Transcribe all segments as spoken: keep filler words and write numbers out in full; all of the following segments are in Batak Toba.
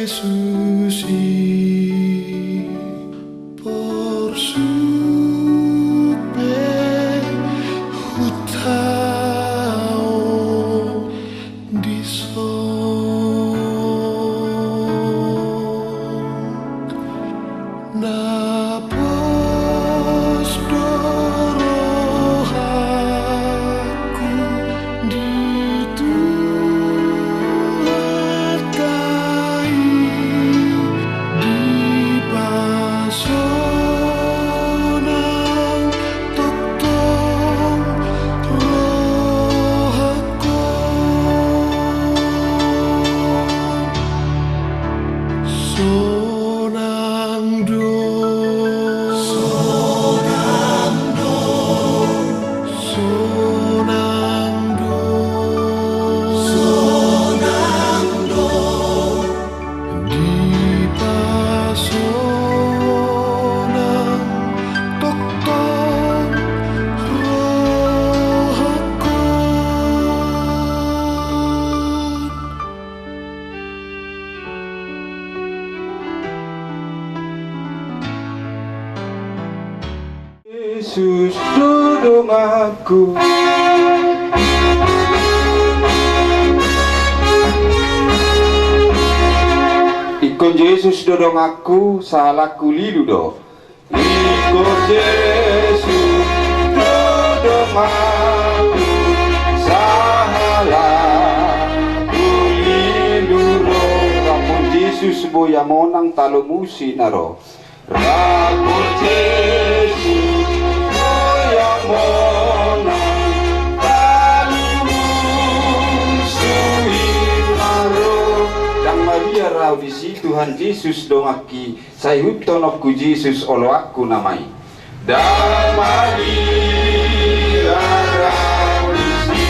Jesus i porsuk pe hutaon dison. Na pos do rohangku di Tuhanta i, dipasonang tongtong rohangkon. Sonang do. Sonang do. Sonang do. Sonang do. Dipasonang tongtong rohangkon. Jesus do donganku. Ingkon Jesus do donganku, sahalangku lilu do. Ingkon Jesus do donganku, sahalangku lilu do. Rap Jesus boi amonang, talomusi na ro. Rap Jesus boi amonang, talomusi na ro. Ndang mabiar ahu disi, Tuhan Jesus donganki, sai ihuthononku Jesus oloanku nama i. Ndang mabiar ahu disi,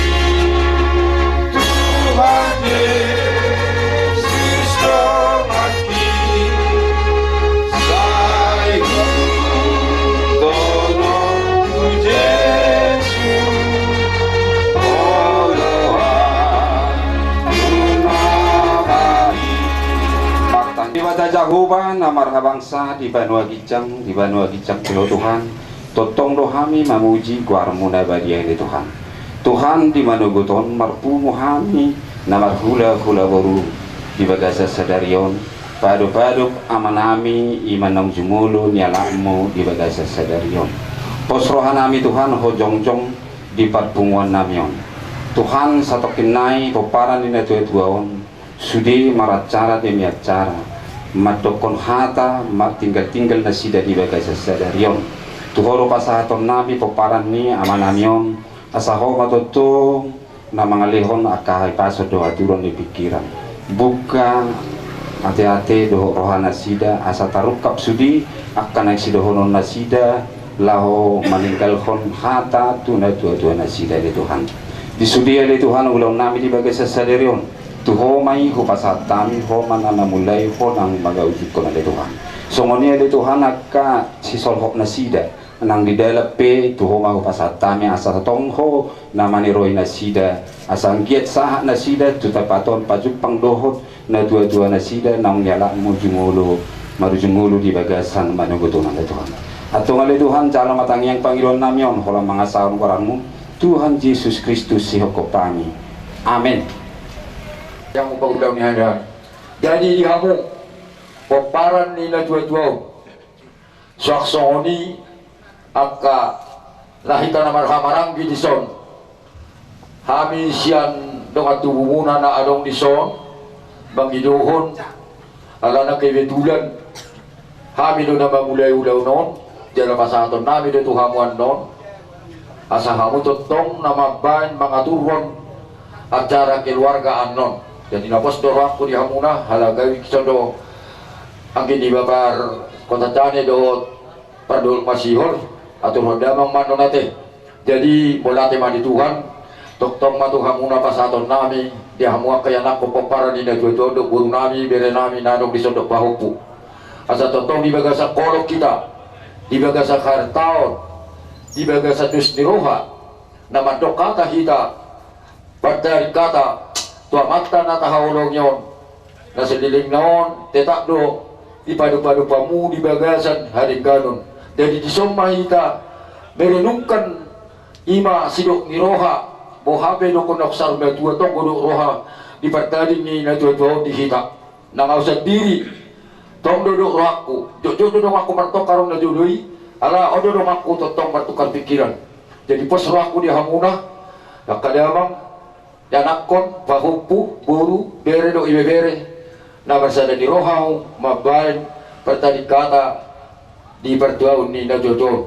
Tuhan Jesus donganki, sai ihuthononku Jesus oloanku nama i. Martangiang. Debata Jahowa na marhabangsa di banua ginjang, di banua ginjang pe Ho Tuhan, tongtong do hami mamuji goarMu na badia i, ale Tuhan. Tuhan, di manogot on marpungu hami na marhulahula boru di bagasan sadari on, padopadop amanami i ma naung jumolo nialapMu di bagasan sadari on. Pos rohanami Tuhan, Ho jongjong di parpunguannami on. Tuhan, satongkin nai pomparan ni natuatua on, sude maracara demi acara, mandokkon hata, martinggaltinggal nasida di bagasan sadari on. Tu Ho do pasahatonnami pomparan ni amanami on, asa Ho ma tongtong na mangalehon angka hahipason dohot haturuan ni pingkiran. Buka ateate dohot rohanasida, asa tarungkap sude angka naeng sidohononnasida laho maninggalhon hata tu natuatuanasida, ale Tuhan. Di sude, ale Tuhan, ulaonnami di bagasan sadari on, tu Ho ma i hupasahat hami, Ho ma na mamulai, Ho na mangujunghon, ale Tuhan. Songon i, ale Tuhan, angka sisolhotnasida nang di dalan pe, tu Ho ma hupasahat hami, asa tongtong Ho na maniroi nasida, asa anggiat sahat nasida tu tempat on pajumpang dohot natuatuanasida naung nialapMu jumolo, marujung ngolu di bagasan manogot on, ale Tuhan. Antong, ale Tuhan, jalo ma tangiang pangidoannami on holan mangasahon goarMu, Tuhan Jesus Kristus, sihophop hami. Amen. Yang upa ulang ni hada. Jadi di hamu pomparan ni natuatua on, suang songon i angka na hita na marhahamaranggi dison. Hami sian dongan tubumuna na adong dison, mangidohon, alana kebetulan hami do na mamulai ulaon on, jala pasahatonnami do tu hamu annon, asa hamu tongtong na mambaen mangaturhon acara keluarga annon. Jadi na pos do rohangku di hamuna, halak gawi sodo anggi ni babar kota Tane dohot pardohot masihol, aturhon damang ma annon ate. Jadi mauliate ma di Tuhan, tongtong ma tu hamuna pasahatonnami, di hamu angka ianakhon pomparan ni natuatua on dohot borunami, berenami na adong dison dohot pahompu. Asa tongtong di bagasan holong hita, di bagasan hartaon, di bagasan dos ni roha, na mandok hata hita, pandarik hata tu Amanta na tahaholongi on, Na saleleng na on tetap do dipadupadup hamu di bagasan hadengganon. Jadi dison ma hita merenungkan, i ma sidok ni roha. Boha pe dohonon ni saur matua, tong godok roha di partading ni natuatua on di hita. Nang au sandiri, tong do didok rohangku, jotjot do donganku martongka ro na jolo i. Ala on do donganku tongtong martukar pikiran. Jadi pos rohangku di hamuna, angka damang, ianakkon, pahompu, boru, bere dohot ibebere, na marsada ni roha hamu mambahen partading hata di partuaon ni natuatua on.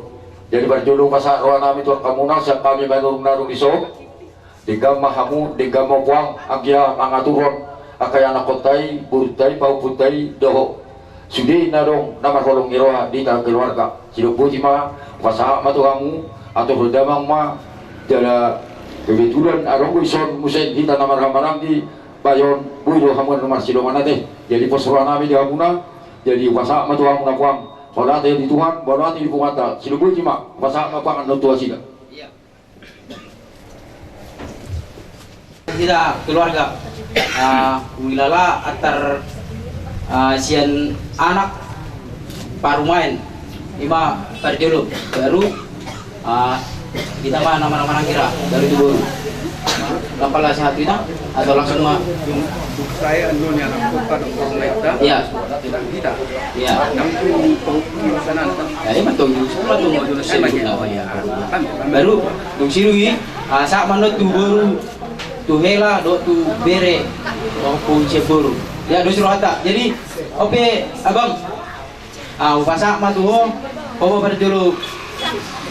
Jadi parjolo pasahat rohanami tu angka muna sian hami manurung-narung dison. Denggan ma hamu, denggan ma puang, anggia mangaturhon angka ianakkonta i, borunta i, pahompunta i, dohot sude na adong na marholong ni roha di hita keluarga. Sidok boti ma, pasahat ma tu hamu, aturhon damang ma. Jala kebetulan adong do dison muse hita na marhahamaranggi, bahen boi do hamu na marsidongan ate. Jadi pos rohanami di hamuna. Jadi pasahat ma tu hamu na puang. Mauliate di Tuhan, mauliate di punguanta. Sidok boti ma, pasahat ma pangan on tu nasida. Hita keluarga, ah, huhilala antar, ah, sian anak parumaen, i ma parjolo, baru, ah, hita ma na marhahamaranggi ra, baru tu boru. Langsung sahat hita, atau langsung ma? Saya anu ni anak kota dong, kota. Iya. Iya. Nang tu, tu, tu sana. Ya, ima tu, tu sana tu. Baru dung sidung i, ah, sahat ma on tu boru, tu hela dohot tu bere, dohot tu sian boru. Ya, dos rohanta. Jadi, oke, abang. Ah, hupasahat ma tu ho, ho ma parjolo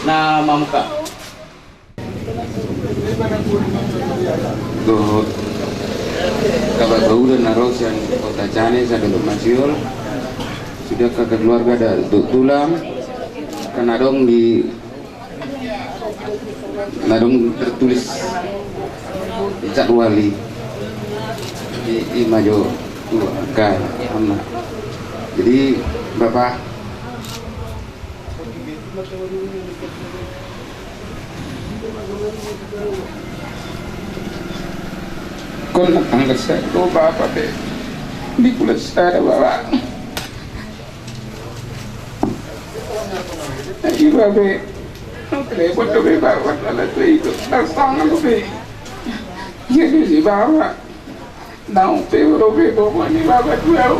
na mamungka. Dohot angka bapa uda na ro sian kota Cane, sadongan masiol, sude angka keluarga dohot tulang, angka na adong di, na adong tertulis di jadwal i. I, i ma jo tu angka ama. Jadi, Bapa, Kon angka sada do bapa pe. Di bulan sada bapa. Iba pe. Repot do be bapa ala tu itu. Tarsang do be. Jadi si bapa. Naung pe ro be boru ni bapa tu au.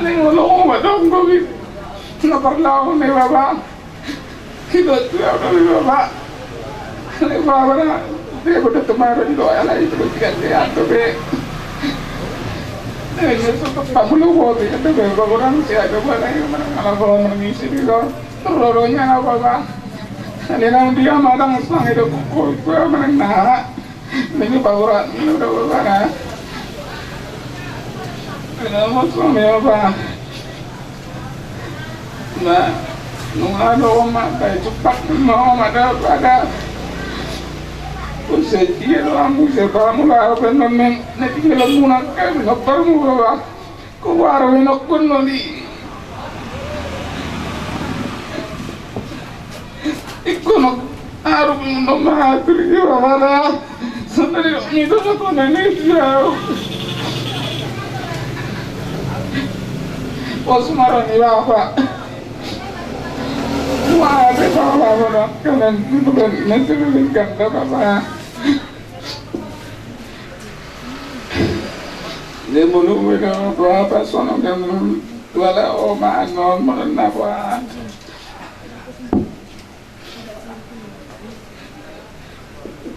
Naung olo ma dong do be. Na parlao ni bapa. Ido tu au do be bapa. Ni bapa na. Dia bodo tu maro di doa ala itu tiga tiga tu be. Ini suka pamulu bobi itu be. Bapak orang si ada barang yang mana kalau mengisi di do. Roronya na bapa. Ni naung dia madang sang ido kukul gua menang na. Nunga paborat ni do bapa na. Nunga mosong ni bapa. Na, nunga do oma, tai cupak ma oma daripada. Usai dia do amu, usai pamu lah, apa namen, nanti dia lemuna kan, ngaparmu bapa. Kuwaro inokku noli. Ikku nok aru mundok mahatur i bapa. Sonari nito sokona ni jauh. Pos maro ni bapa. Wah, ada bapa, bapa. Kanan, bukan, nanti bukan, bapa. Dia mulu mulu tu apa sono dia mulu tu ala oma anon mulu na apa.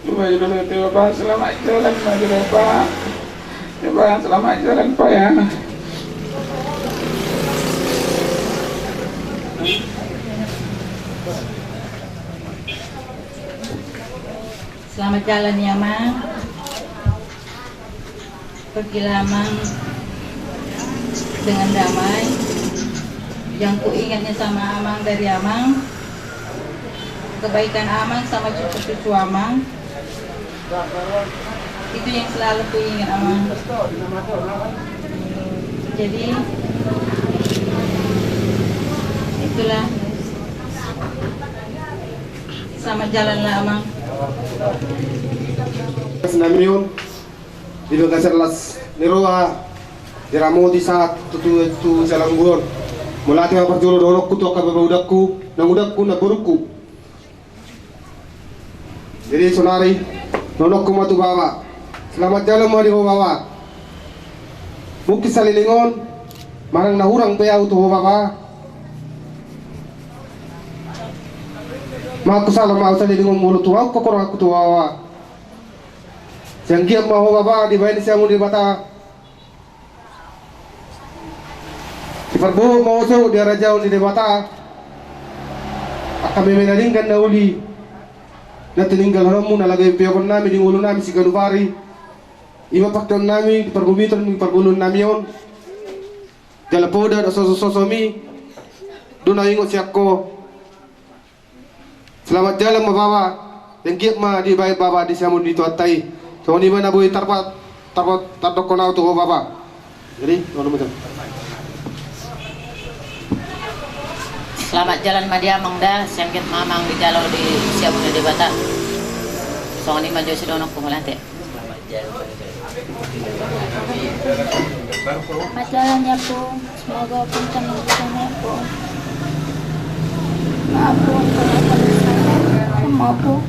Coba dulu dia apa selamat jalan maju apa. Coba selamat jalan Pak ya. Selamat jalan ya, Mang. Pergilah Amang dengan damai. Yang kuingatnya sama Amang dari Amang, kebaikan Amang sama cucu-cucu Amang. Itu yang selalu kuingat, Amang. Jadi, itulah. Selamat jalanlah, Amang. Senamion. Di bagasan las ni roha, diramoti sahat tu, tu, tu sialangguon. Mauliate ma parjolo dohononku tu angka baoa udangku, namudangku, namborungku. Jadi sonari, dohononku ma tu baba. Selamat jalan ma di ho baba. Mungkin saleleng on, manang na hurang pe ahu tu ho baba. Manang husala ma ahu saleleng on molo tu ahu, hagoranganku tu ho baba. Sai anggiat ma ho baba dibahen siamun ni Debata. Diparbohot ma ho so di harajaon ni Debata. Angka meme na denggan na uli na tininggalhononmu na laho dipeophon nami di ngolu nami siganup ari. I ma pangkeon nami di parbumiton, di parngoluon nami on. Jala poda dohot sosososomi do na huingot sian ho. Selamat jalan ma baba. Sai anggiat ma dibahen baba di siamun ni Tuhanta i. Songon i ma na boi tarpa-, tarpa-, tardokkon ahu tu ho baba. Jadi, songon i ma. Selamat jalan ma di amang da, sai anggiat ma amang dijalo di siamun ni Debata. Songon i ma jo sidohononku, mauliate. Selamat jalan ya, Pung. Semoga Pung tenang di sana ya, Pung. Maaf, Pung, kalau ada salah. Maaf, Pung.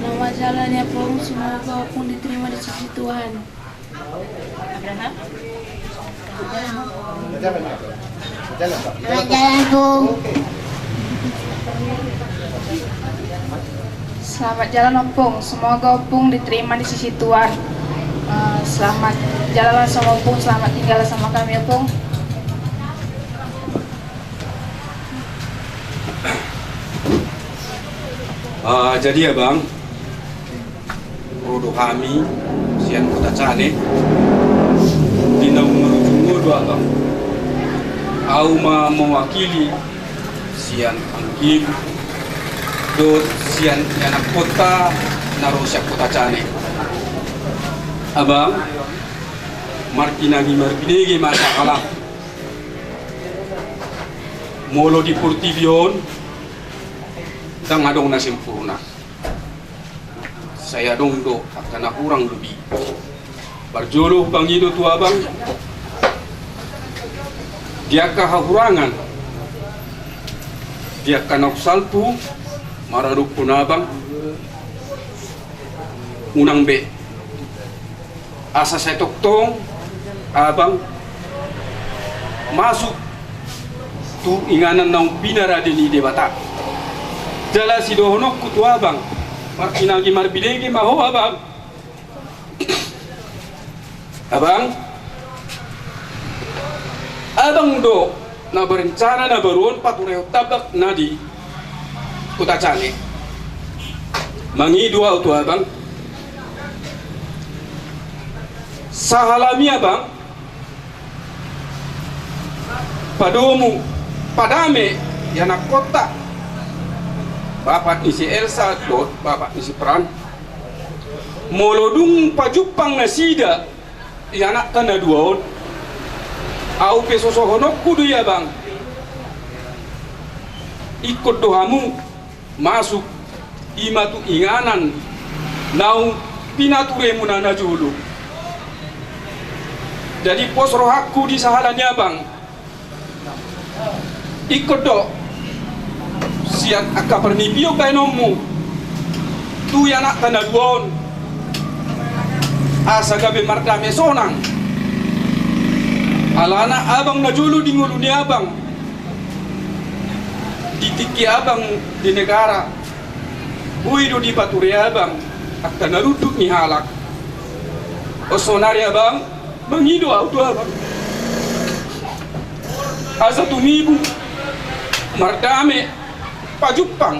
Selamat jalan ya, Pung. Semoga Pung diterima di sisi Tuhan. Abraham? Selamat jalan, Pung. Selamat jalan, Ompung. Semoga Ompung diterima di sisi Tuhan. Eh, selamat jalan sama Ompung, selamat tinggal sama kami, Ompung. Ah, jadi ya, Bang, ro do hami sian Kota Cane, di naung marujung on do abang. Ahu ma mewakili sian anggim dohot sian ianakhonta na ro sian Kota Cane. Abang, martinangi marbinege ma sahalak. Molo di portibi on ndang adong na sempurna. Sai adong do angka na hurang lobi. Parjolo hupangido tu abang, di angka hahurangan, di angka naung salpu maradophon abang, unang be. Asa sai tongtong abang masuk tu inganan naung pinarade ni Debata. Jala sidohononku tu abang, martinangi marbinege ma ho abang. Abang, abang do na berencana na baru on paturehon tambak na di Kota Cane. Mangido ahu tu abang, sahalami abang, padomu, padame ianakhonta, bapak ni si Elsa dohot bapak ni si Pran. Molo dung pajumpang nasida ianakta na dua on, ahu pe sosohononku do i abang. Ingkon do hamu masuk i ma tu inganan naung pinaturemuna na jolo. Jadi pos rohangku di sahala ni abang. Ingkon do sian angka parnipion baenonmu tu ianakta na dua on, asa gabe mardame sonang. Alana abang na jolo di ngolu ni abang, di tingki abang di negara, boi do dipature abang angka na rundut ni halak. On sonari abang, mangido ahu tu abang, asa tumibu, mardame, pajumpang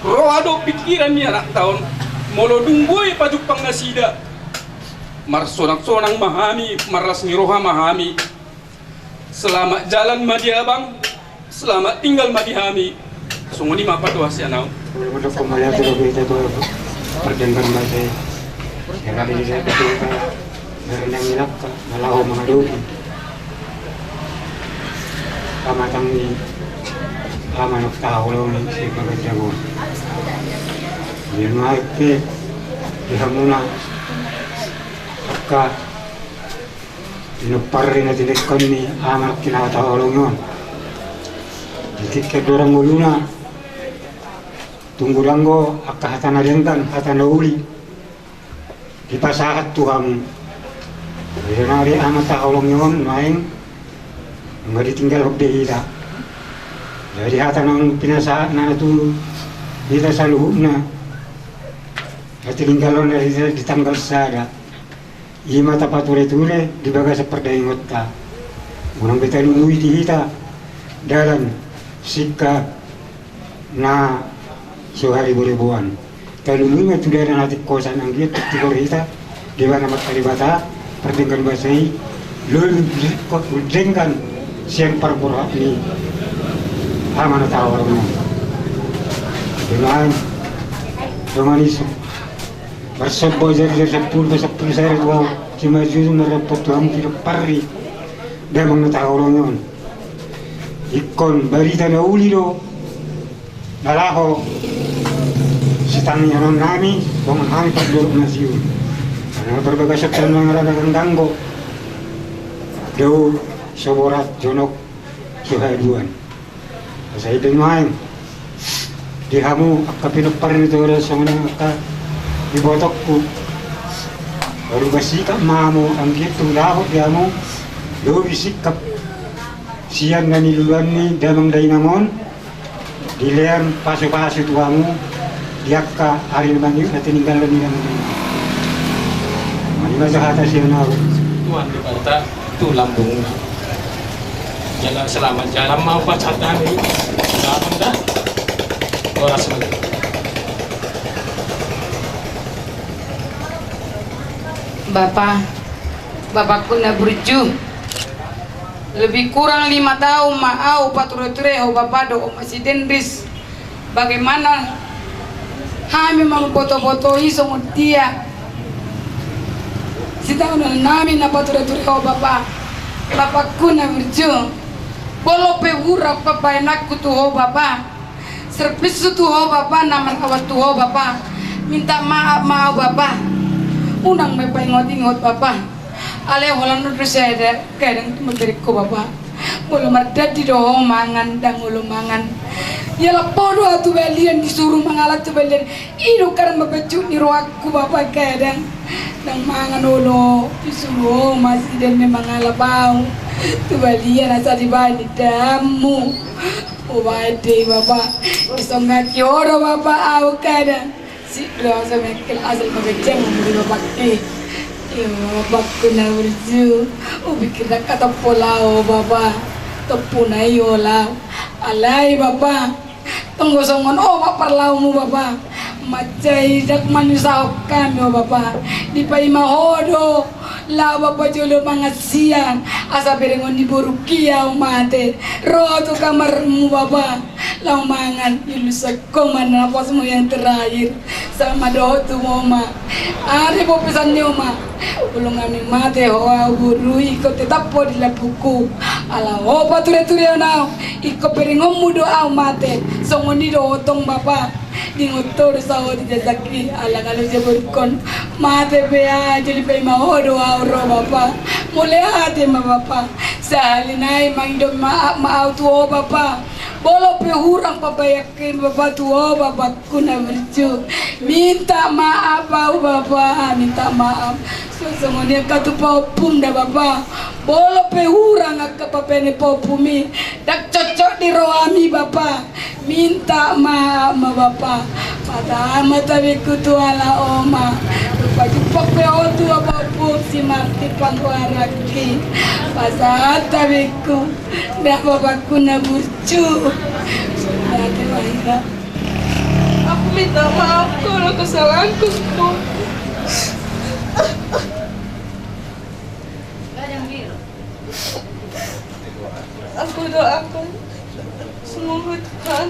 roha dohot pingkiran ni anakta on. Molo dung boi pajumpang nasida, marsonangsonang ma hami, marlas ni roha ma hami. Selamat jalan ma di abang, selamat tinggal ma di hami. Songon i ma pandohan sian ahu. Mauliate ma di ho, pardenggan ma di ho. Yang ada di saya, berenang di langka, na laho mangadopi pamatang ni amanok tahu lo ni si Bapak Jago. Di nuaeng pe di hamuna angka pinompar ni na tiningkon ni Ama Nangkin Hata Holong i on. Di tingki andorang ngoluna, tung godang do angka hata na denggan, hata na uli dipasahat tu hamu. Jadi na di Ama Nangkin Hata Holong i on nuaeng nunga ditinggalhon be hita. Jadi hata na pinasahatna tu hita saluhutna na tininggalhon na di, di tanggal sada, i ma tapatureture di bagasan pardaingonta. Unang be talului di hita dalan singkat na so hariboriboan. Talului ma tu dalan hatingkosan anggiat tingkos hita di bagasan marta Debata, pardenggan basa i, lului denggan sian parborhat ni Ama Nangkin Hata Holong i on. Dengan dongan isu marsomba jari, jari sampulu, sampulu sada dua, simajuju marapot tu hamu pinompar ni damang Nangkin Hata Holong i on. Ingkon barita na uli do na laho sitangianghon nami, songon hami pardolok na siul. Karna parbagasan tangiang na ganggo do so borat jonok so haduan. Asa i pe nuaeng di hamu angka pinompar ni toda songon i angka ibotongku, baru basikap ma hamu anggiat tung dapot di hamu lobi sikap sian na niluluan ni damang dainang on, dilean pasupasu tu hamu di angka ari na mangihut na tininggalhon ni damang dainang. Manima jo hata sian ahu. Tuhan di banta tu lambung. Jala selamat jalan ma pacat kami. Selamat dah. Horas ma. Bapa, bapakku na burju. Lebih kurang lima tahun ma au pature-ture ho bapa dohot oma si Denris. Bagaimana hami mamboto-botoi songon dia sitaonon nami na pature-ture ho bapa. Bapakku na burju. Molo pe hurang pambahenanku tu ho bapa, servisku tu ho bapa, na marhawat tu ho bapa, minta maaf ma au bapa. Unang ma paingot-ingot bapa. Alai holan on do sada, kadang tu maberengko bapa. Molo mardandi do ho mangan, ndang olo mangan. Ia lapo do au tu balian, disuru mangalap tu balian. I do kadang mambacut ni rohangku bapa, kadang ndang mangan olo, disuru ho ma si Denris mangalap au tu balian asa dibaen ni damu. Hubaen do i bapa. Disongaki ho do bapa au kadang. Sik do asa mengkel asal mengeceng muli bapakki. Iyo bapakku na burju. Hupikir ndang katompo laho bapa. Tompuna i holan. Alai bapa, tong do songon on ma parlahomu bapa. Mansai ndang manusahon hami ho bapa. Dipaima ho do laho bapa jolo mangan siang asa berengon ni borungki au mate. Ro tu kamarmu bapa. Laho mangan, iulusakon ma napas mu yang terakhir. Sama dohot tu oma. Ari bo pesan ni oma. Molo nunga mate ho au boru, ingkon tetap ho di lambungku. Ala ho pature-tureon au, ingkon berengonmu do au mate. Songon i do ho tong bapa. Diingot ho do saotik jajaki, ala ngalo jaborukon. Mate pe aha, jolo dipaima ho do au ro bapa. Mauliate ma bapa. Sahali nai mangido maaf ma au tu ho bapa. Molo pe hurang pambahenanku bapa tu ho bapakku na burju. Minta maaf au bapa, minta maaf. So songon i angka tu pahompum da bapa. Molo pe hurang angka pambahenan pahompum i, ndang cocok di rohami bapa. Minta maaf ma bapa. Pasahat ma tabengku tu halak oma. Jumpa-jumpa pe ho tu pahompum si Martin Panggoarangki. Pasahat tabengku. Nda bapakku na burju. Sudah ada wahira. Aku minta maaf kalau kesalahanku semua. Aku doakan semoga Tuhan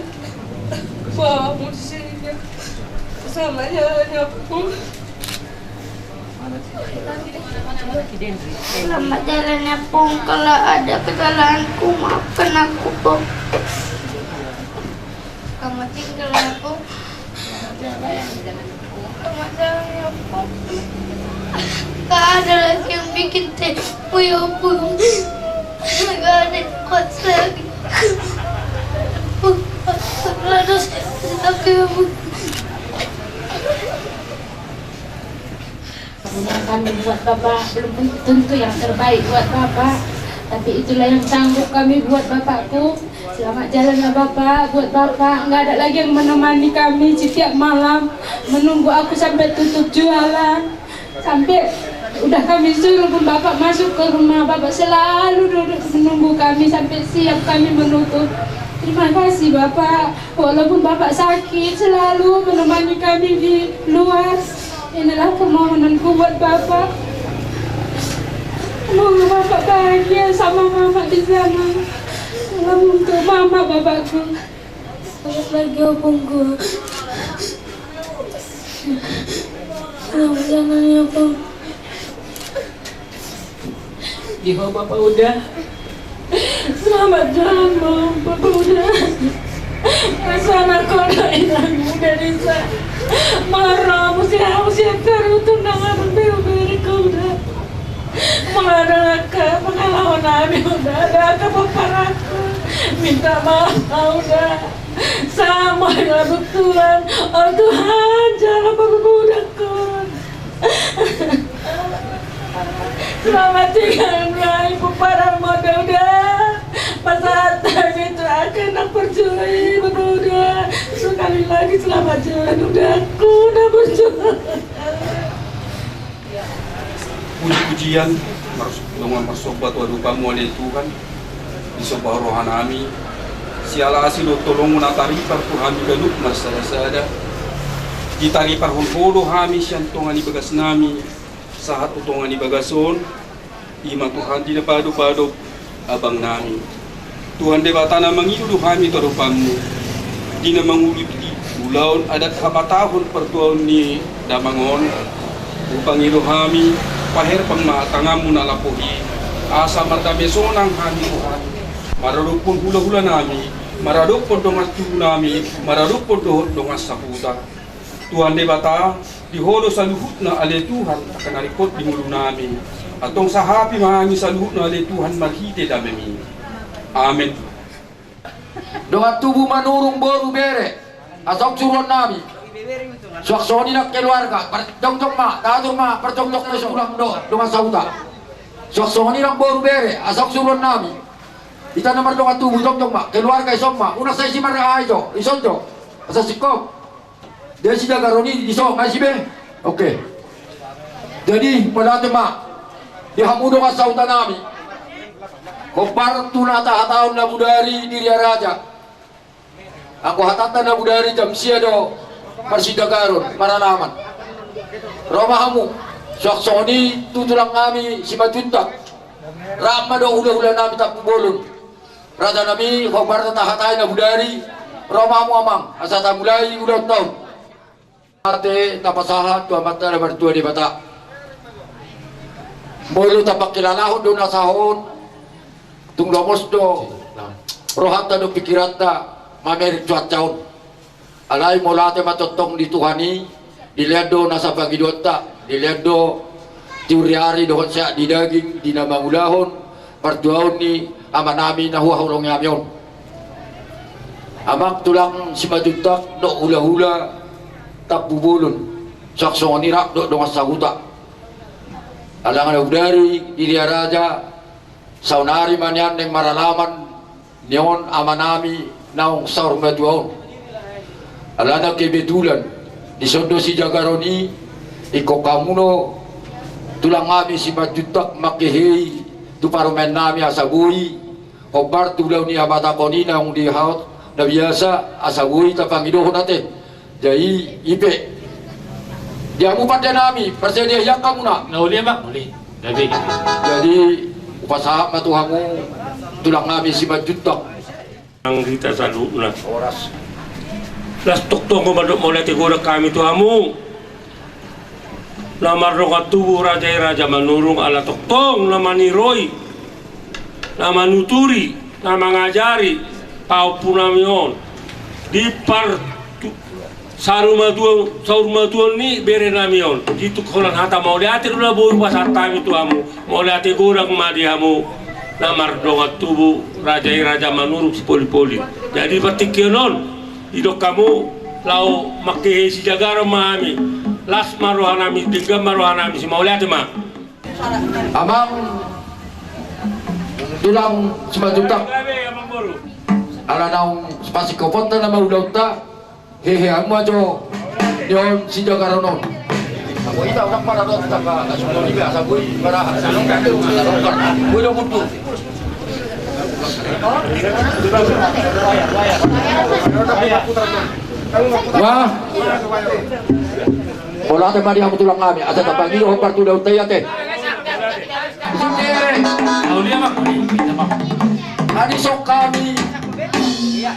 bawamu di sini selamanya, anakku. Selamat jalan ya Pung, kalau ada kesalahanku maafkan aku Pung. Kamu tinggal ya Pung. Gak ada lagi yang bikin tempo, ya ampun. Gak ada yang kuat lagi. Ampun, ampun, ampun. Karena kan buat Bapak belum tentu yang terbaik buat Bapak, tapi itulah yang sanggup kami buat Bapakku. Selamat jalan ya Bapak, buat Bapak. Nggak ada lagi yang menemani kami setiap malam, menunggu aku sampai tutup jualan. Sampai udah kami suruh pun Bapak masuk ke rumah, Bapak selalu duduk menunggu kami sampai siap kami menutup. Terima kasih Bapak, walaupun Bapak sakit, selalu menemani kami di luar. Inilah permohonanku buat Bapak. Semoga Bapak bahagia sama Mama di sana. Salam untuk Mama, Bapakku. Selamat pagi, Opungku. Selamat jalan ya, Opung. Di ho, Bapak Uda. Selamat jalan, Bang, Bapak Uda. Rasana koda inang Uda disa. Maro musi au sian karutu nang anak bere-bere ko, Uda. Molo adong angka pangalaho nami, Uda, adong angka pomparanku, minta maaf, Uda. Sama dengan betulan. Oh Tuhan, jangan berbudak, Tuhan. Selamat tinggal, Bang, pomparanmu, Uda, Uda. Pasahat hami tu angka na parjolo i, Uda, Uda. Sekali lagi selamat jalan, Uda. Aku na parjolo. Puji-pujian mars-, dongan marsomba tu adopanmu, ale Tuhan, disomba roha nami. Siala asi dohot holongmu na taripar tu hami ganup marsada-sada. Ditariparhon Ho do hami sian tonga ni bagas nami sahat tu tonga ni bagas on. I ma Tuhan di na padopadop abang nami. Tuhan Debata, na mangido do hami tu adopanmu di na mangulahon ulaon adat habatahon partuaon ni damang on. Hupangido hami, paherpang ma tanganmu na lapo i, asa mardame sonang hami, Tuhan, maradophon hula-hula nami, maradophon dongan tubu nami, maradophon dohot dongan sahuta. Tuhan Debata, di Ho do saluhutna, ale Tuhan, angka na ringkot di ngolu nami. Antong sahapi ma hami saluhutna, ale Tuhan, marhite damemi. Amen. Dongan tubu Manurung, boru, bere, asa suruon nami. Suang songon i nang keluarga, parjongjong ma, tahatur ma, parjongjong ma tulang dohot dongan sahuta. Suang songon i nang boru, bere, asa suruon nami. Hita na mardongan tubu, jongjong ma, keluarga, dison ma, unang sai si marga ai jo, dison jo. Asa singkop. Dia si jagaron i dison, ai si be. Oke. Jadi, mauliate ma di hamu dongan sahuta nami. Hombar tu na tahatahon na bodari di Ria Raja. Anggo hatanta na bodari jam sia do marsijagaron, maralaman. Ro ma hamu, suang songon i tu tulang nami Simanjuntak. Rap ma dohot hula-hula nami Tampubolon. Raja nami, hombar na tahatai na bodari, ro ma hamu amang, asa tamulai ulaonta on. Ate tapasahat tu Amanta na martua Debata. Molo tapangkilalahon do na sahat on, tung lomos do rohanta dohot pingkiranta mamereng cuaca on. Alai mauliate ma tongtong di Tuhan i, dilean do nasa pangidoanta, dilean do tiur-tiur dohot sehat di daging di na mangulahon partuaon ni amanami na huhaholongi hami on. Amang tulang Simanjuntak dohot hula-hula Tampubolon, suang songon i rap dohot dongan sahuta. Alana na bodari di Ria Raja, saonari ma nian naeng maralaman ni on amanami naung saur matua on. Alana kebetulan dison do sijagaron i, ingkon hamu do tulang nami Simanjuntak mangkehe i tu parumaen nami asa boi hombar tu ulaon ni habatahon i naung dihaot na biasa asa boi tapangidohon ate. Jadi i pe, di hamu pande nami, parsadia hian hamuna. Na uli ma, uli. Jadi, jadi hupasahat ma tu hamu tulang nami Simanjuntak. Nang hita saluhutna. Horas. Las tongtong ma mandok mauliate godang hami tu hamu. Na mardongan tubu raja i Raja Manurung, ala tongtong na maniroi, na manuturi, na mangajari pahompu nami on di par-, tu-, Saur matua, saur matua ni bere nami on. Di tung holan hata mauliate do na boi pasahat hami tu hamu. Mauliate godang ma di hamu na mardongan tubu, raja i raja Manurung Sipolin-polin. Jadi partingkian on didok hamu laho mangkehe sijagaron ma hami. Las ma roha nami, denggan ma roha nami, si mauliate ma. Amang tulang Simanjuntak, ala naung sipasingkoponta nama ulaonta, hehe hamu ma jo ni on sijagaron on. Anggo hita unang pada rot taka kasumon iba asa boi pada salongkan salongkan boi do butuh. Wah. Mauliate ma di hamu tulang nami, asa tapangido hombar tu ulaonta i ate. Ate, na dison hami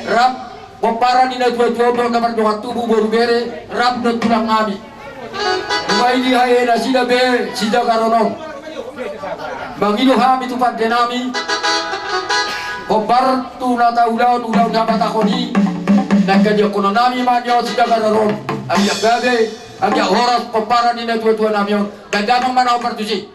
rap pomparan ni natuatua on dohot na mardongan tubu, boru, bere rap dohot tulang nami. Nunga dihahe nasida be sijagaron on. Mangido hami tu pande nami hombar tu na taulahon ulaon habatahon i. Na ingkon didokkon nami ma ni on sijagaron on. Anggiat gabe, anggiat horas pomparan ni natuatua nami on. Ndang damang ma na hombar tusi.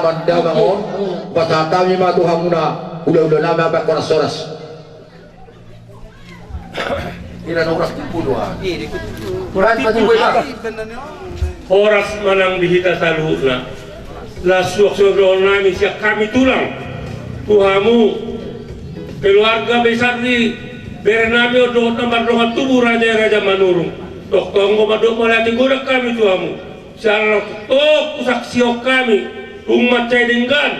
Pandamangon, pasahat hami ma tu hamuna hulahula nami amang horas-horas. Ira na horas tibu do. Horas tibu ira. Horas ma nang di hita saluhutna. Las suang songon nami sian hami tulang tu hamu keluarga besar ni bere nami on dohot na mardongan tubu raja i Raja Manurung. Tongtong do mandok mauliate godang hami tu hamu. Sian na tong husaksihon hami tung mansai denggan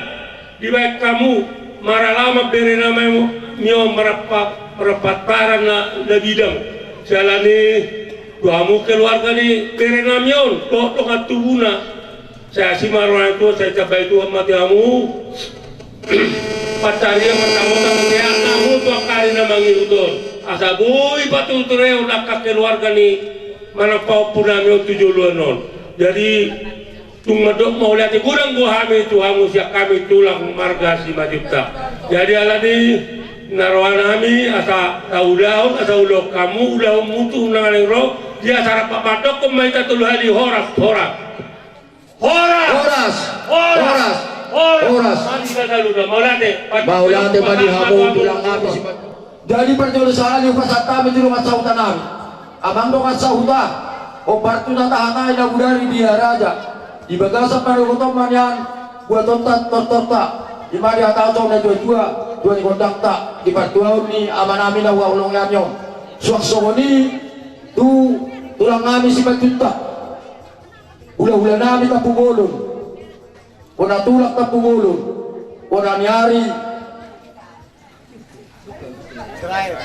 dibaen hamu maralaman bere nami on marapa-, marapataran na, na bidang. Siala ni i tu hamu keluarga ni bere nami on dohot dongan tubuna. Sai asi ma roha ni Tuhan, sai tambai Tuhan ma tu hamu pansarian, martanggota, sehat hamu tu angka ari na mangihut on. Asa boi patuturehon angka keluarga ni manang pahompu nami on tu joloan on. Jadi tung mandok mauliate godang do hami tu hamu sian hami tulang marga Simanjuntak. Jadi ala ni i na roha nami asa taulahon, asa ulahon hamu, ulahonmu tu unang adong ro, di asa rap mandokkon ma hita tolu hali horas, horas. Horas! Horas! Horas! Horas! Mari hita saluhutna, mauliate. Mauliate ma di hamu tulang nami Simanjuntak. Jadi parjolo sahali hupasahat hami tu dongan sahuta nami. Amang dongan sahuta, hombar tu na tahatai na bodari di raja. Di bagasan manogot on ma nian buatonta, tortorta. I ma dihatahon na tua-tua, tua ni gondangta, di partuaon ni ama nami na huhaholongi hami on. Suang songon i tu tulang nami Simanjuntak. Hulahula nami Tampubolon. Bona tulang Tampubolon. Bona ni ari. Sirait,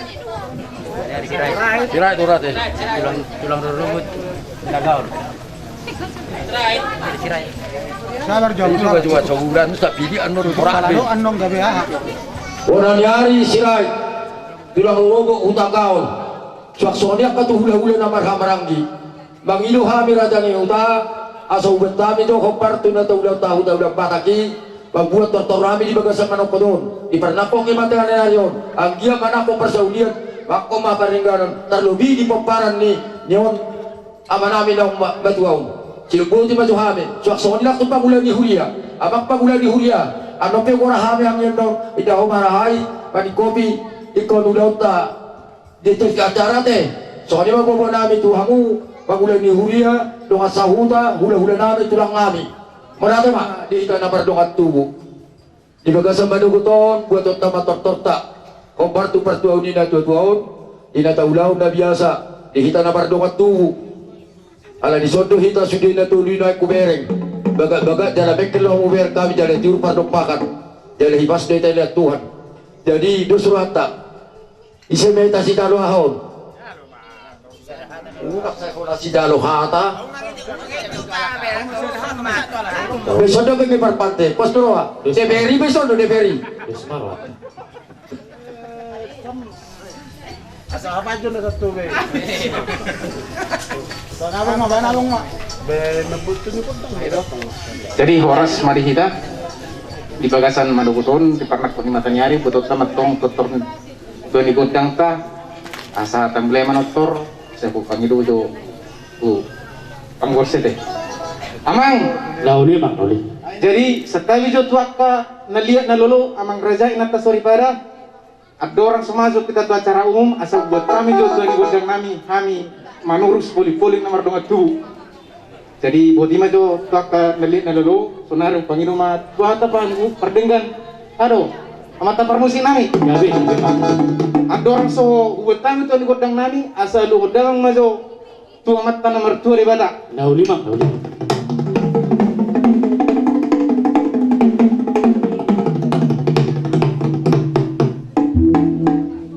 Sirait, eh. Tulang, tulang rorobot. Tagaon. Sabar, Jong. Itu juga, juga, sabulan, tapi di anu, Palalu, anong gabe aha. Bona ni ari Sirait. Tulang rorobot Hutagaon. Suang songon i angka tu hulahula na marhahamaranggi. Mangido hami raja ni huta, asa hubuat hami do hombar tu na taulahon tahu taulahon Batak i, mambuat tortor hami di bagasan manongkot on, di parnangkok ni matengah ni ari on, anggiat manangkok parsaulian, manangkok ma pardengganon, tarlobi di pomparan ni, ni on, ama nami naung ma-, matua on. Silumboti ma tu hami, suang songon i nang tu pangula ni huria, amang pangula ni huria, annon pe hugoar hami anggiat do, inda ho marahai, maningkopi, ingkon ulaonta. Di tes acara te, songon i ma boa nami tu hamu, pangula ni huria, dongan sahuta, hulahula nami, tulang nami. Mauliate ma, di hita na mardongan tubu. Di bagasan manogot on, buatonta ma tortorta. Hombar tu partuaon ni na tua-tua on, di na taulahon na biasa, di hita na mardongan tubu. Ala dison do hita sude na tolu i na hubereng. Bagak-bagak jala mengkel laho hubereng hami jala tiur pardompakan. Jala hipas do hita dilean Tuhan. Jadi, dos rohanta. Ise ma hita sijalo aha on? Unang sai hona sijalo hata. Be sondo be parpante. Pos tu roha. D P R i be sondo D P R i. Asa apa aja na satu be. Bang abang ma, bang abang ma. Be mebut tu nyebut dong. Jadi horas ma di hita. Di bagasan manogot on, di parnangkok ni mataniari, buatonta ma tong tortor tua ni gondangta, asa tambulai manortor, sai hupangido jo tu panggorsi te. Amang. Lauli, Amang, lauli. Jadi, santabi jo tu angka na liat na lolo, amang raja, inanta soripada, andorang so masuk hita tu acara umum, asa buat hami jo tua ni gondang nami, hami manurus poling-poling na mardongan tubu. Jadi, boti ma jo tu angka na liat na lolo, sonari hupangido ma tu hata panggu pardenggan. Ado, amanta parmusik nami. Gabe, gabe, Pak. Andorang so hubuat hami tua ni gondang nami, asa aluhon damang ma jo tu amanta na martua Debata. Lauli ma, lauli.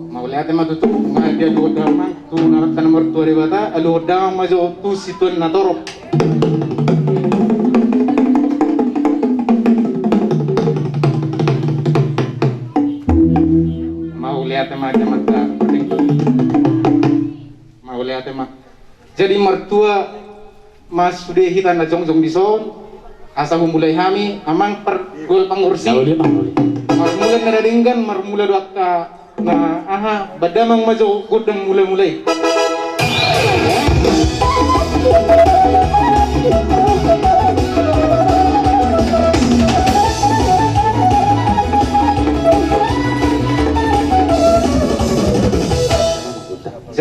Mauliate ma tutu, ma dia aluhon damang. Tu amanta na martua Debata, aluhon damang ma jo tu situan na torop. Mauliate ma, amanta. Mauliate ma. Jadi martua ma sude hita na jongjong dison, asa humulai hami, amang pargol panggorsi. Lauli, Amang, lauli. Marmula na denggan, marmula do angka na aha, baen damang ma jo gondang mula-mula i.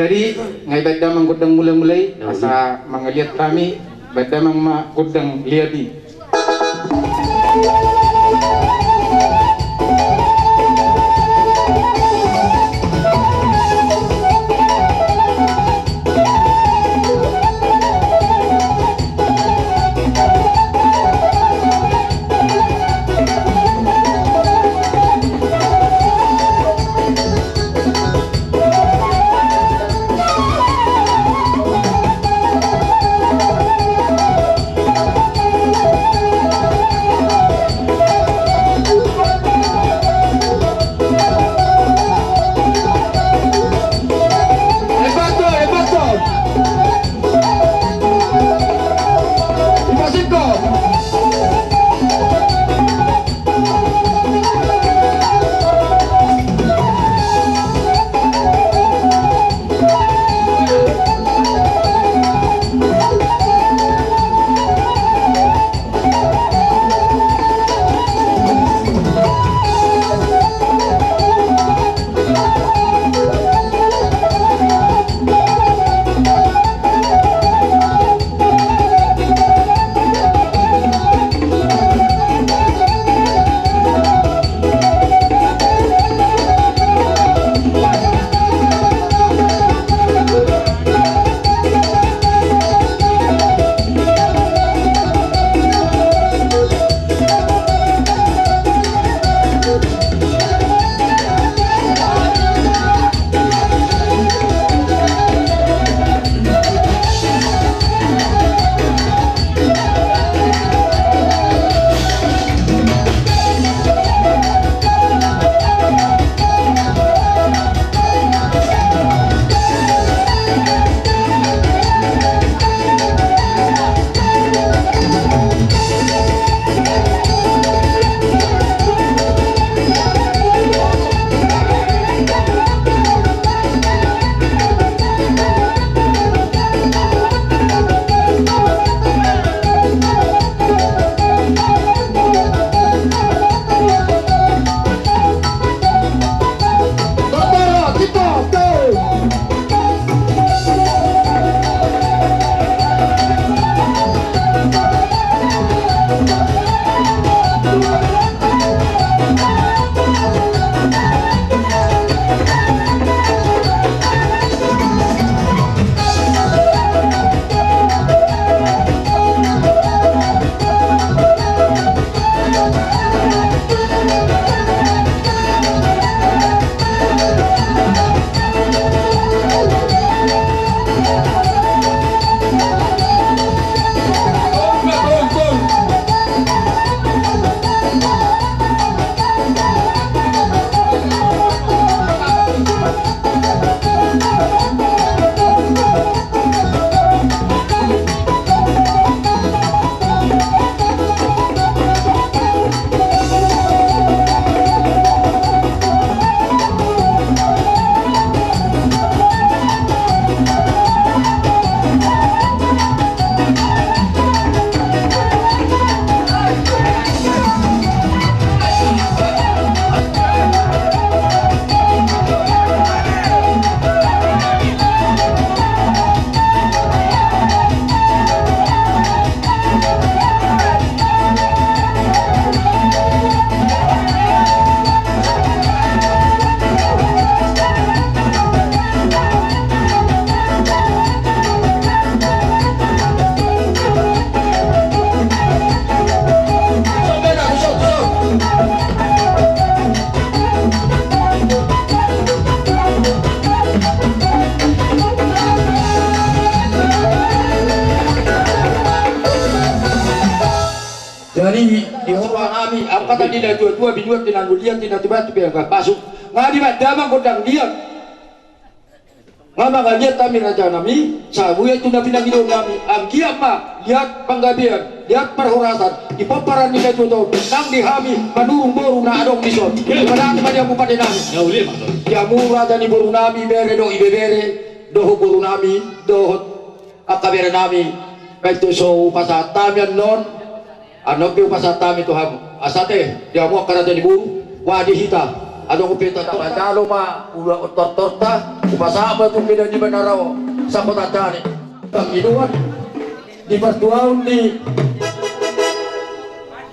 Jadi, nga i baen damang gondang mulamula i, asa mangaliat hami, baen damang ma gondang liat i. Jadi, di horong nami, angkatan ni na tua-tua, binuat ni na nulian, ni na tuba tu piang pasuk. Nga dibaen damang gondang liat. Nga mangaliat hami raja nami, sabuya tu na pinangido nami, anggiat ma liat panggabean, liat parhorasan, di pomparan ni na tua-tua on, nang di hami, manurung boru na adong dison. Padati ma di hamu pande nami. Di hamu raja ni boru nami, bere dohot ibebere, dohot boru nami, dohot angka bere nami, baen do so hupasahat hami annon, annon pe hupasahat hami tu hamu. Asa ate, di hamu angka raja ni boru, boha di hita. Adong pe tata. Manjalo ma ulaon tortorta, hupasahat ma tu mida ni manarao sangkotan tani. Pangidoan di partuaon ni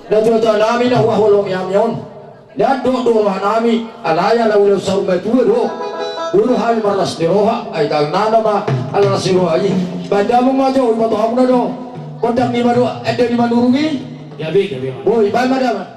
natuatua nami na huhaholongi hami on. Nian do roha nami, alai ala ulaon saur matua do. Boi do hami marlas ni roha, ai taon nana ma ala las ni roha i. Baen damang ma jo, hupasahat hamuna do gondang ni Manurung i. Gabe, gabe ma. Boi, baen ma damang.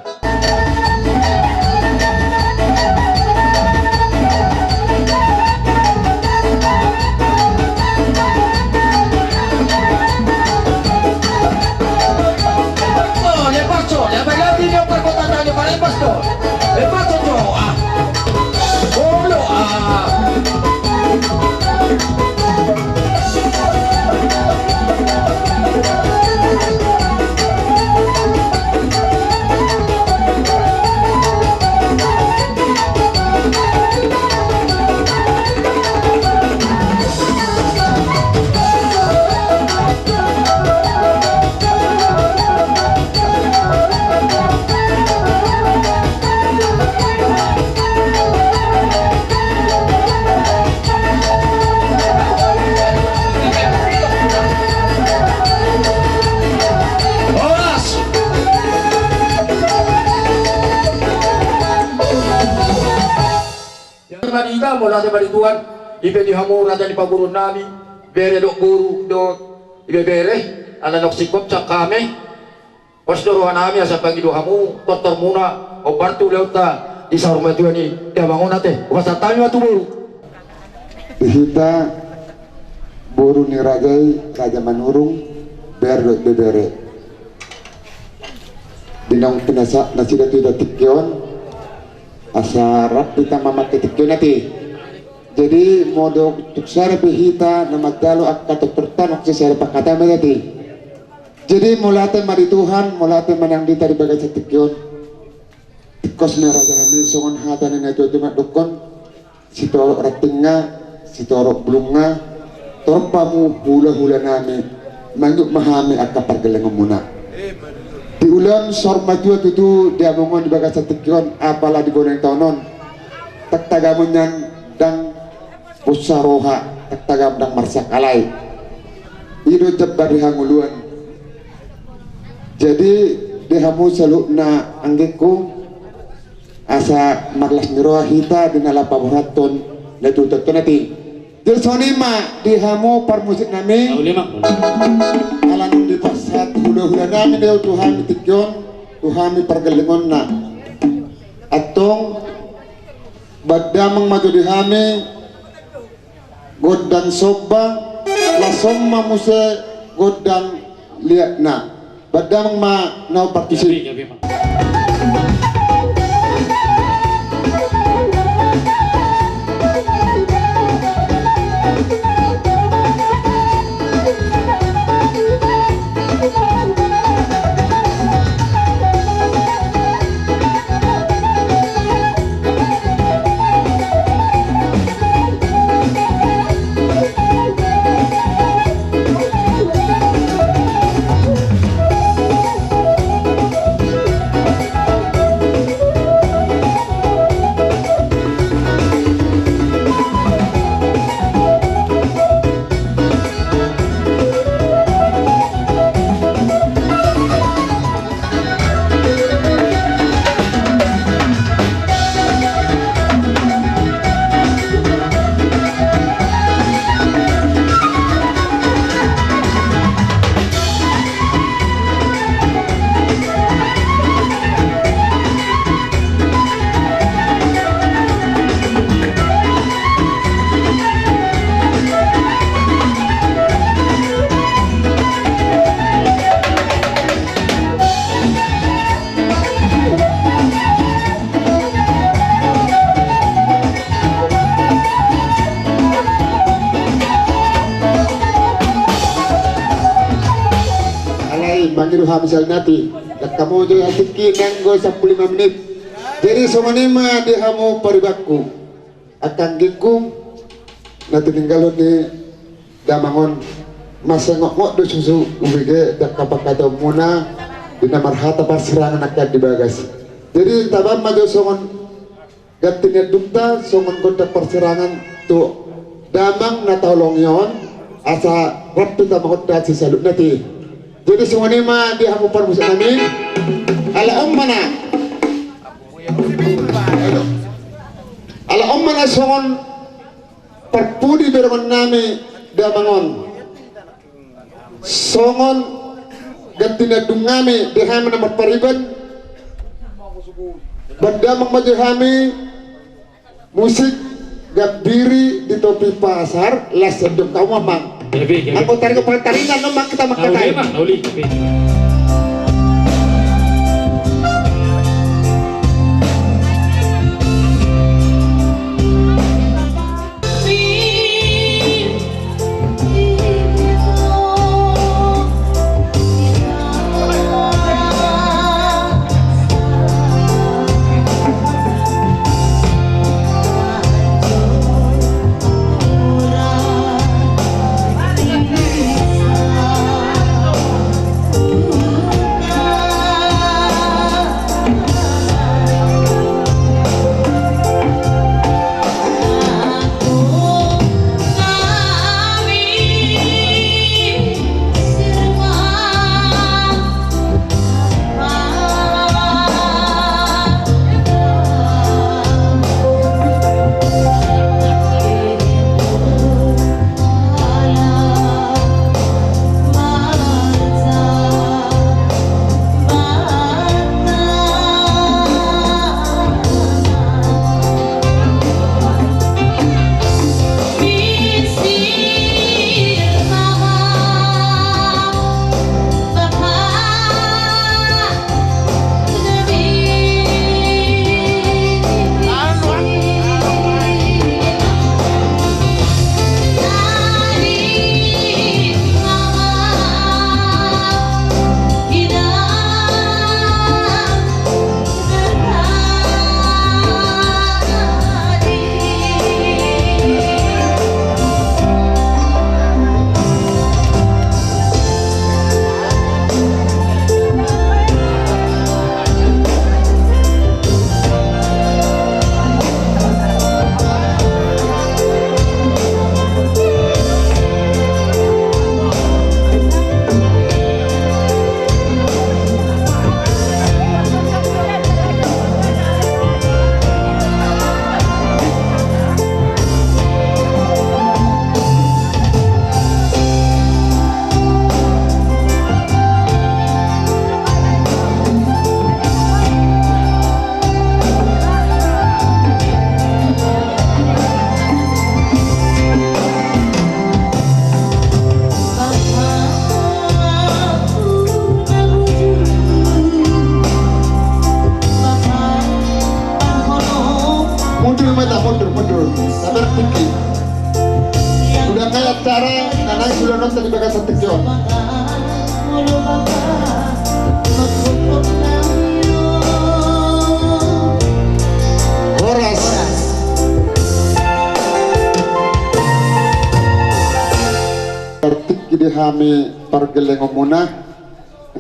Horas. Mauliate ma di Tuhan, i pe di hamu raja ni pamoruon nami, bere dohot boru dohot ibebere, ala naung singkop sian hami. Pos do roha nami asa pangido hamu tortormuna, hombar tu ulaonta di saur matua ni damang on ate. Hupasahat hami ma tu boru. Di hita boru ni raja i, Raja Manurung, bere dohot ibebere. Di naung pinasahat nasida tu hita tingki on, asa rap hita mamangke tingki on ate. Jadi modom tung sada pe hita na manjalo angka tortorta, nunga sisada panghataion ma ate. Jadi mauliate ma di Tuhan, mauliate ma nang di hita di bagasan tingki on. Tingkos ma raja nami, songon hata ni natuatua mandokkon: Sitorop rantingna, sitorop bulungna, torop hamu hulahula nami, mangihut ma hami angka pargellengonmuna. Di ulaon saur matua tutu di among on di bagasan tingki on, apala di bona ni taon on. Tangtangam on nian ndang bosa roha, tangtangam ndang marsak alai. I do jambar ni hangoluan. Jadi di hamu saluhutna anggingku, asa marlas ni roha hita di na laho paborhathon natuatuanta on ate. Jadi songon i ma di hamu parmusik nami. Ala naung dipasahat hulahula nami do tu hami tingki on, tu hami pargellengonna. Antong baen damang ma jo di hami gondang somba, laos on ma muse gondang liatna. Baen damang ma na hombar tusi. Alai mangido hami sahali nai, dang hamu jo atik i nanggo sampulu lima menit. Jadi songon i ma di hamu paribanku. Angka anggingku na tininggalhon ni damang on, mansai ngotngot do susu ubege di angka panghataionmuna di na marhata parsirangan angka di bagas. Jadi tabaen ma jo songon ganti ni andungta songon gondang parsirangan tu damang na taholongi on, asa rap tu damangonta sisaluhutna i. Jadi songon i ma di hamu parmusik nami. Ala on ma na, ala on ma na songon parpudi berengon nami damang on. Songon ganti ni andung nami di hami na marpariban, baen damang ma jo hami musik Gambiri di Topi Pasar, las sendok kau mamang. Gabe, gabe. Anggo taringot pangataringan, no, mak kita makatai. Uli, mak, uli, gabe. Mundur ma hita, mundur, mundur. Sabar tinggi. Sudah kayak acara, nah, naik dulu nonton di bagasan tinggi on. Horas. Partingki di hami pargellengonmuna.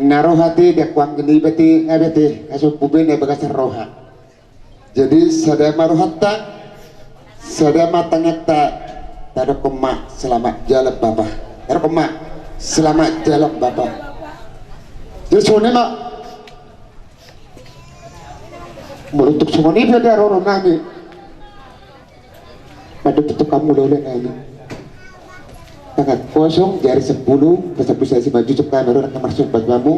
Na roha ti diakuang genibat i, nga bete, nga sombu be na bagasan roha. Jadi sada ma rohanta, sada ma tangiangta, tadokkon ma selamat jalan bapa. Tadokkon ma selamat jalan bapa. Jadi songon i ma. Molo tung songon i pe da roro nami. Mandok tu hamu ulaula nami. Tangan kosong, jari sepuluh, pasampulu sian simanjujung, hami ro nangkin marsomba tu hamu.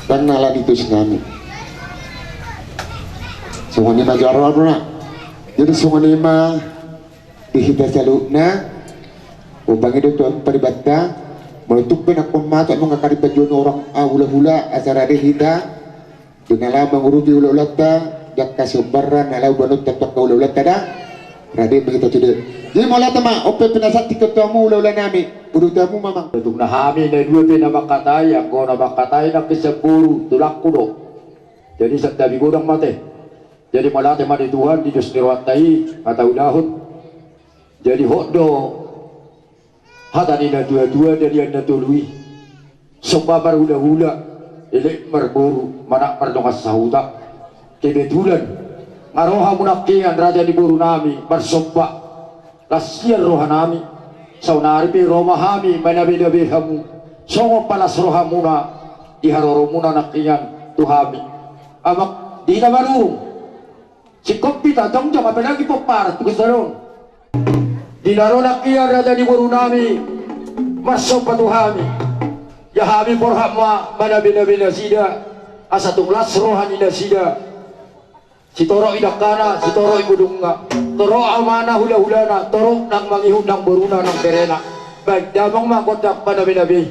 Dang na ala ni dos nami. Songon i ma jo ro, ro na. Jadi songon i ma di hita saluhutna. Umbahen i do tu hamu paribanta. Molo tung pe nangkin mato nunga kariban jo ni orang, ah, hulahula, asa rade hita. Di na laho mangurupi ulaulanta, di angka siombarna, na laho bahenonta tu angka ulaulanta da. Rade ma hita sude. Jadi mauliate ma, on pe pinasahat tingki on tu hamu ulaula nami. Uduti hamu ma amang. Tung na hami na dua pe na mangkatai, anggo na mangkatai nangkin sian boru, tulangku do. Jadi santabi godang ma ate. Jadi mauliate ma di Tuhan, di dos ni rohanta i, hataulahon. Jadi hot do. Hata ni natuatua, dalihan na tolu i. Somba marhulahula, elek marboru, manat mardongan sahuta. Kebetulan nga rohamu nangkiningan raja ni boru nami marsomba, las hian roha nami. Saonari pe ro ma hami manabenabe hamu songon palas rohamuna di haroromuna nangkiningan tu hami. Amang di hita Manurung, singkop hita jongjong apalagi pomparan tu kesaron. Di na ro nangkiningan raja ni boru nami marsomba tu hami, ia hami borhat ma manabenabe nasida asa tung las roha ni nasida. Sitorop i dangkana, sitorop i bulungna, torop amana hulahulana, torop nang mangihut nang boruna nang berena. Baen damang ma gondang manabenabe i.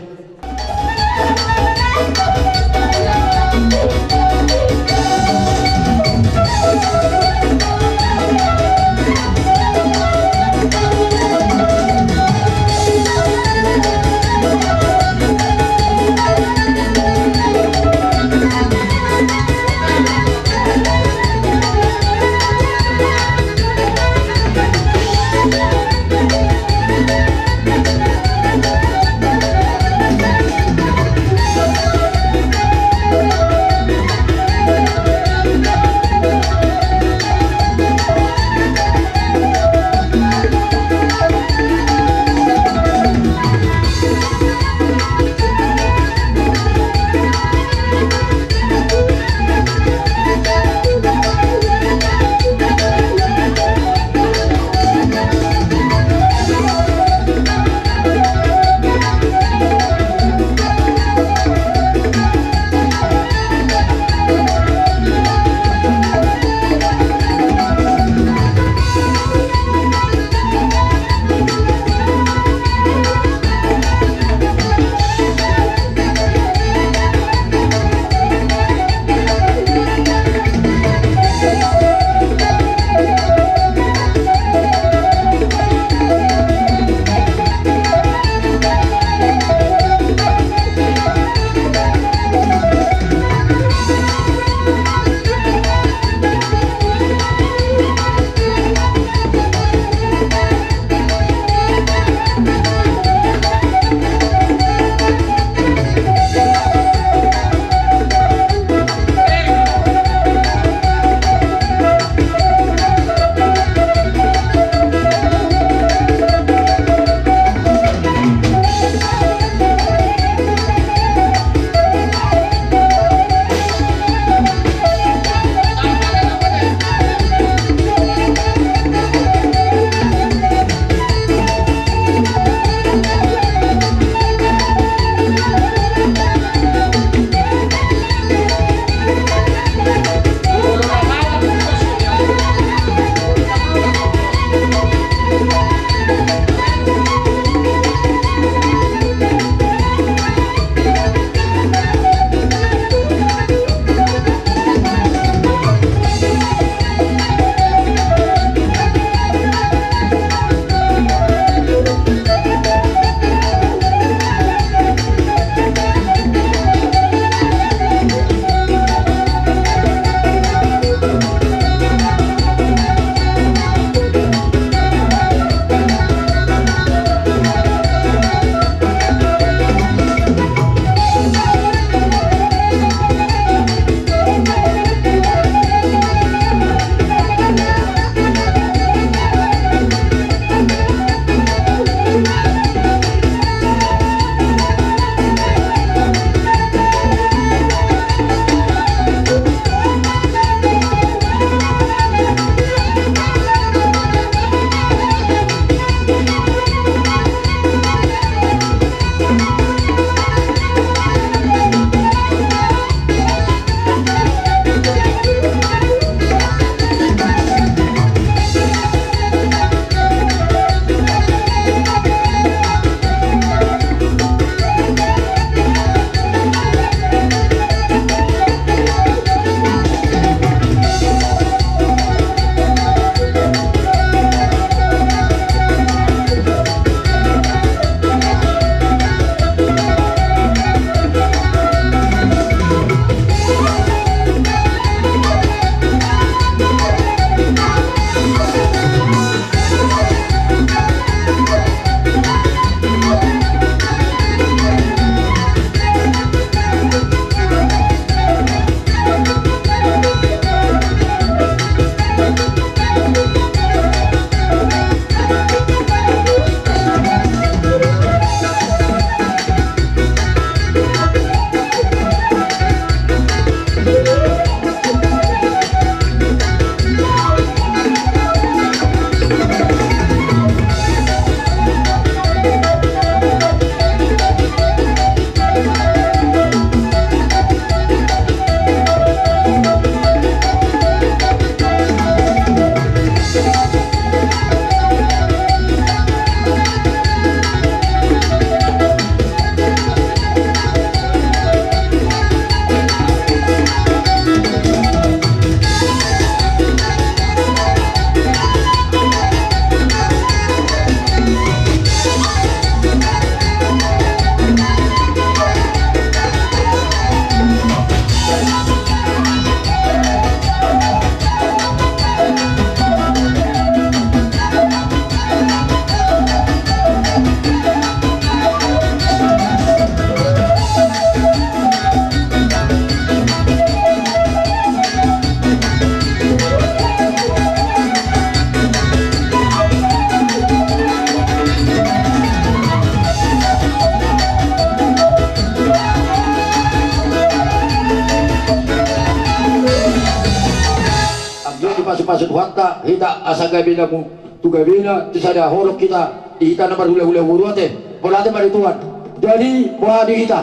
Dipasupasu Tuhanta hita asa gabe na muna tu gabena, tu sada holong hita di hita na marhulahula boru ate. Mauliate ma di Tuhan. Jadi boha di hita?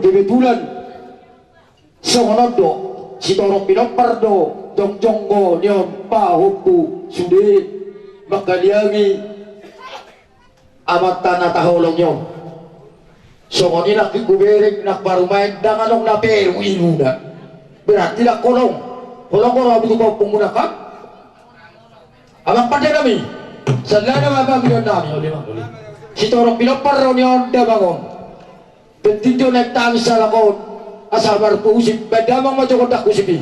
Kebetulan songon on do, sitorop pinompar do jongjonggo ni on pahompu sude manghaliangi amanta na taholongi on. Songon i nangkin hubereng nang parumaen, ndang adong na peru ibana. Berarti ndang holong. Holong do rabu tu pahompu muna kan? Amang pande nami, sallana ma pangidoan nami. Sitorop pinompar do ni on damang on. Penting do naeng tangis halak on asa marpusip, baen damang ma jo gondang husip i.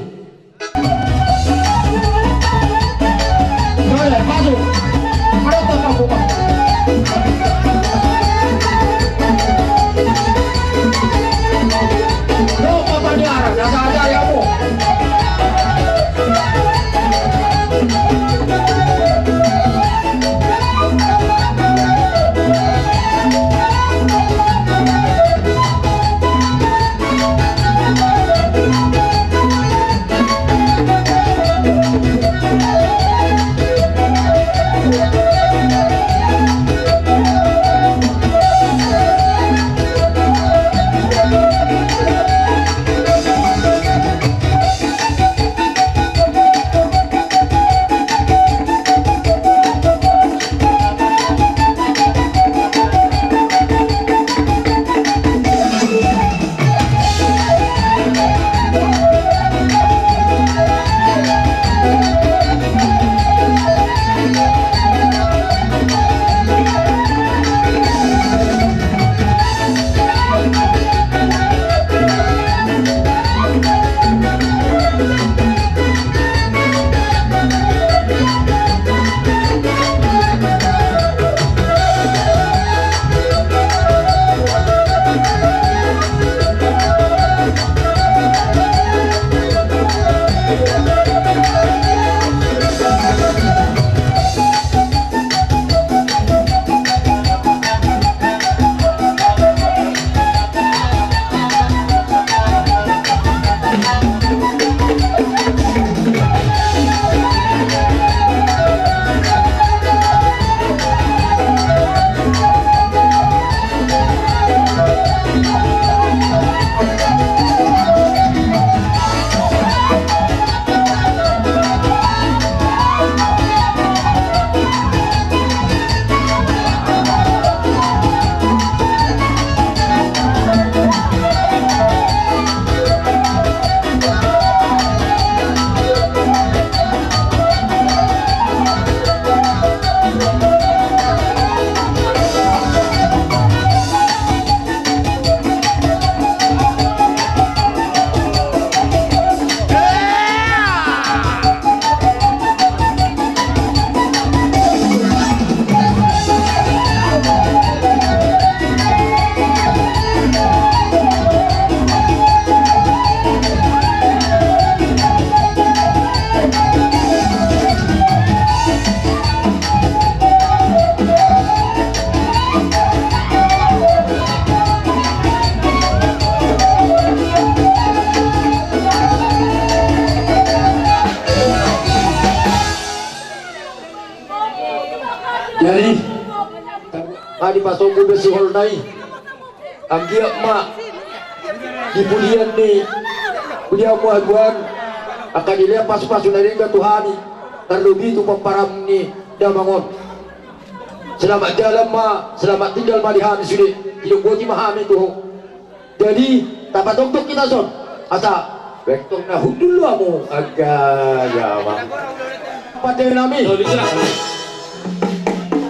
Jadi, nga dipasombu be siholna i. Anggiat ma di pudian ni, pudianmu haduan, angka dilehon pasupasu na denggan tu hami, tarlobi tu pomparanmu ni damang on. Selamat jalan ma, selamat tinggal ma di hami sude. Hidop boti ma hami tu ho. Jadi tapatongtong hita son asa bentong na hundul hamu angka damang. Pande nami,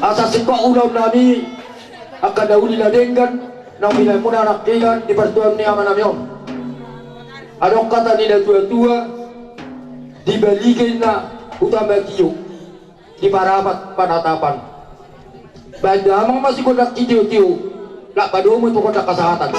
asa singkop ulaon nami angka na uli na denggan naung binaen muna nangkiningan di partuaon ni amanami on. Adong hata ni natuatua, di baliga inna huta ma tio, di Parapat panatapan. Baen damang ma sigondang sitiotio, laho padomu tu gondang hasahatan.